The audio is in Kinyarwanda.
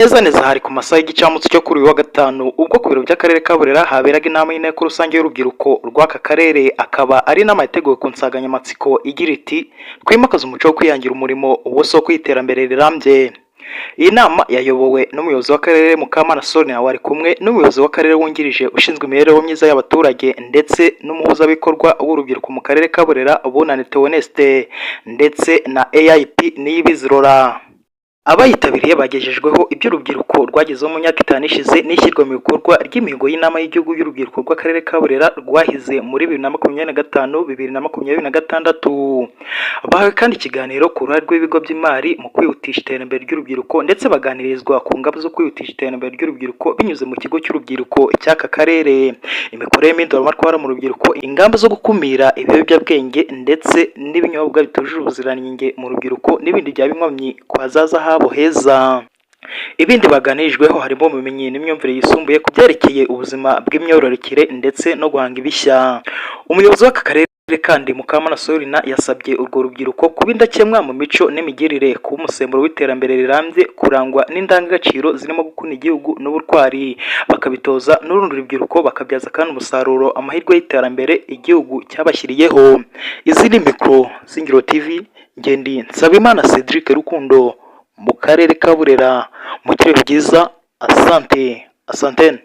Neza neza hari ku masaha y'igicamunsi cyo kuri uyu wa gatanu, ubwo ku biro by'akarere ka Burera haberaga inama y'inteko rusange y'urubyiruko rw'aka karere. Akaba ari inama yateguwe ku nsanganyamatsiko igira iti: "Twimakaze umuco wo kwihangira umurimo, uwo soko y'iterambere rirambye." Iyi nama yayobowe n'umuyobozi w'akarere Mukamana Sonia, wari kumwe n'umuyobozi w'akarere wungirije ushinzwe imibereho myiza y'abaturage ndetse n'umuhuzabikorwa w'urubyiruko mu karere ka Burera, Bunani Theoneste, ndetse na AIP Niyibizi Laurent. Abayitabiriye bagejejweho ibyo urubyiruko rwagezeho mu myaka 5 ishize n'ishyirwa mu bikorwa ry'imihigo y'inama y'igihugu y'urubyiruko rw'akarere ka Burera rwahize muri 2025, 2026. Bahawe kandi ikiganiro ku ruhare rw'ibigo by'imari mu kwihutisha iterambere ry'urubyiruko, ndetse baganirizwa ku ngamba zo kwihutisha iterambere ry'urubyiruko binyuze mu kigo cy'urubyiruko cy'aka karere, imikorere mpinduramatwara mu rubyiruko, ingamba zo gukumira ibiyobyabwenge ndetse n'ibinyobwa bitujuje ubuziranenge mu rubyiruko n'ibindi byaba inkomyi ku hazaza habo heza. Ibindi baganirijweho harimo ubumenyi n'imyumvire yisumbuye ku byerekeye ubuzima bw'imyororokere ndetse no guhanga ibishya. Umuyobozi w'aka karere kandi, Mukamana Solina, yasabye urwo rubyiruko kuba indakemwa mu mico n'imigirire, kuba umusemburo w'iterambere rirambye, kurangwa n'indangagaciro zirimo gukunda igihugu n'ubutwari, bakabitoza n'urundi rubyiruko, bakabyaza kandi umusaruro amahirwe y'iterambere igihugu cyabashyiriyeho. Izi ni mikoro z'Ingiro TV, Ngendi Nsabimana Cedric Rukundo mu karere ka Burera. Mugire byiza, asante, asantene.